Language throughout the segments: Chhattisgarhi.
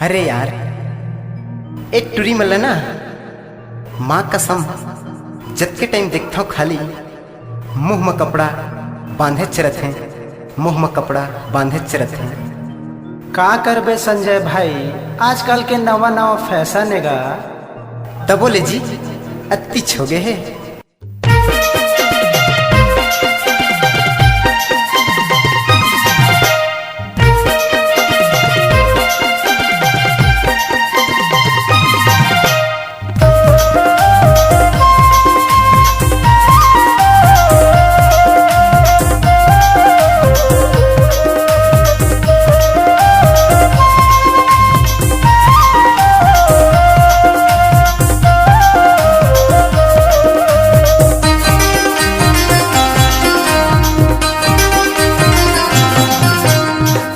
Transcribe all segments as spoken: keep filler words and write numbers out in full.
अरे यार, ए टुरी मन ल ना, माँ कसम, जतके टाइम देखथंव खाली मुंह म कपड़ा बांधेच रथे, मुंह म कपड़ा बांधेच रथे। का करबे संजय भाई, आजकल के नवा नवा फैशन हे गा। तबो ले जी, अतिच होगे हे।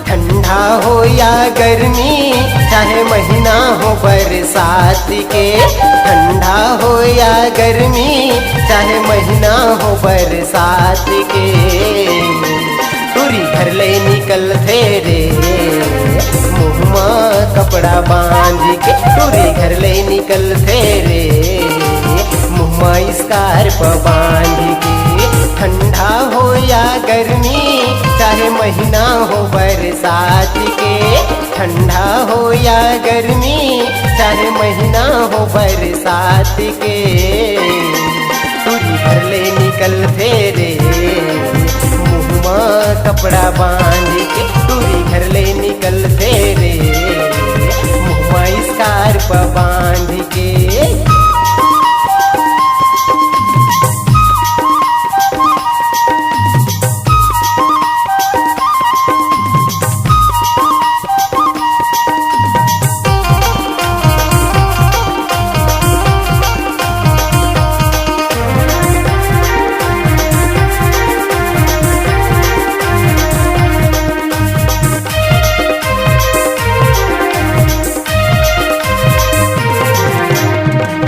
ठंडा हो या गर्मी, चाहे महीना हो बरसात के, ठंडा हो या गर्मी, चाहे महीना हो बरसात के, टुरी घर ले निकलथे रे, मुंह म कपड़ा बांध के, टुरी घर ले निकलथे रे, मुंह म scarf बांध के। ठंडा हो या गर्मी, चाहे महीना हो बरसात के, ठंडा हो या गर्मी, चाहे महीना हो बरसात के, टुरी घर ले निकलथे रे, मुंह म कपड़ा बांध के, टुरी घर ले निकलथे रे, मुंह म scarf बांध के।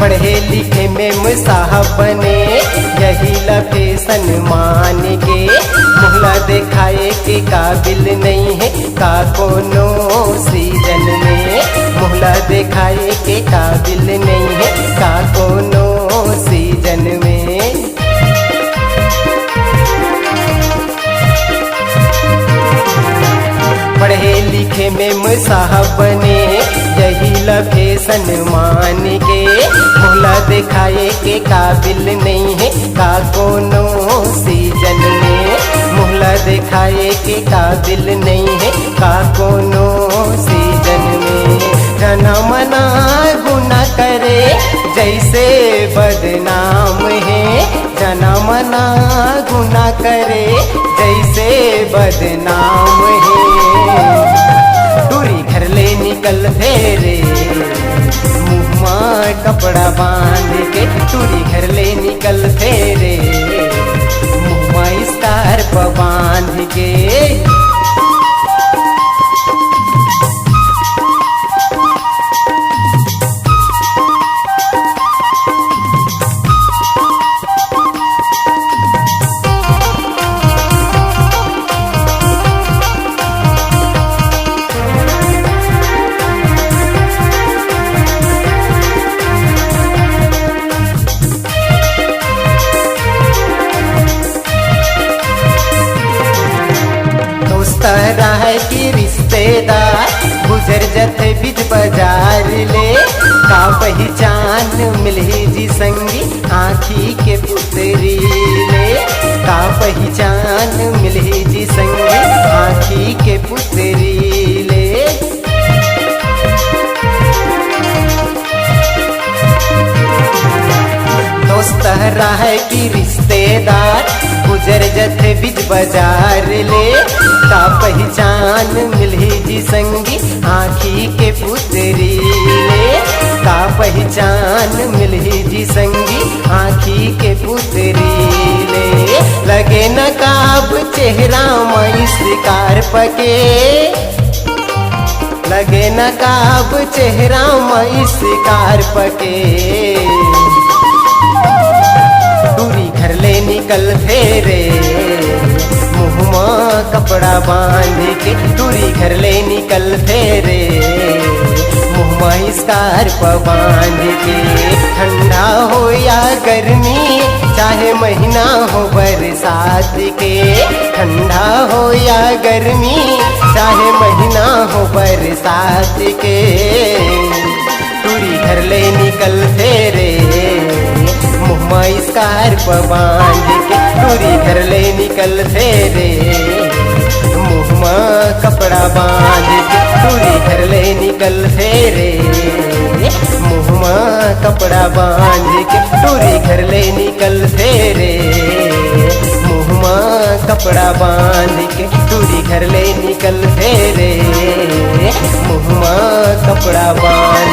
पढ़े लिखे मेम साहब बने, यही ला फैशन मान के। मुहला देखाए के काबिल नइ हे का कोनो सीजन में, मुहला देखाए के काबिल नइ हे का कोनो सीजन में। पढ़े लिखे मेम साहब बने, यही ला फैशन मान के। मुहला देखाए के काबिल नइ हे का कोनो सीजन में, मुहला देखाए के काबिल नइ हे का कोनो सीजन में। जना मना गुना करे, जइसे बदनाम हे, जना मना गुना करे, जइसे बदनाम हे। टुरी घर ले निकलथे रे, मुंह म कपड़ा बांध के, टुरी घर ले निकलथे रे, मुंह म scarf बांध के। दोस्त रहय कि रिश्तेदार, गुजर जथे बीच बाजार ले। का पहिचान मिलही जी संगी, आँखी के पुतरी ले। का पहिचान मिलही जी संगी, आँखी के पुतरी ले। दोस्त रहय कि रिश्तेदार, गुजर जथे बीच बाजार ले। का पहिचान मिलही जी संगी, आँखी के पुतरी ले। का पहिचान मिलही जी संगी, आँखी के पुतरी ले। लगे नकाब चेहरा म scarf के, लगे नकाब चेहरा म scarf के। टुरी घर ले निकलथे रे, मुंह म कपड़ा बांध के। टुरी घर ले निकलथे रे, स्कार्फ बांध के। ठंडा हो या गर्मी, चाहे महीना हो बरसात के, ठंडा हो या गर्मी, चाहे महीना हो बरसात के, टूरी घर ले निकलथे रे मुँह मा स्कार्फ बांध के। टूरी घर ले निकलथे रे मुँह मा कपड़ा बांध के। टूरी घर ले निकलथे रे मुँह मा कपड़ा बांध के। टूरी घर ले निकलथे रे मुँह मा कपड़ा बांध के। टूरी घर ले निकलथे रे मुँह मा कपड़ा बांध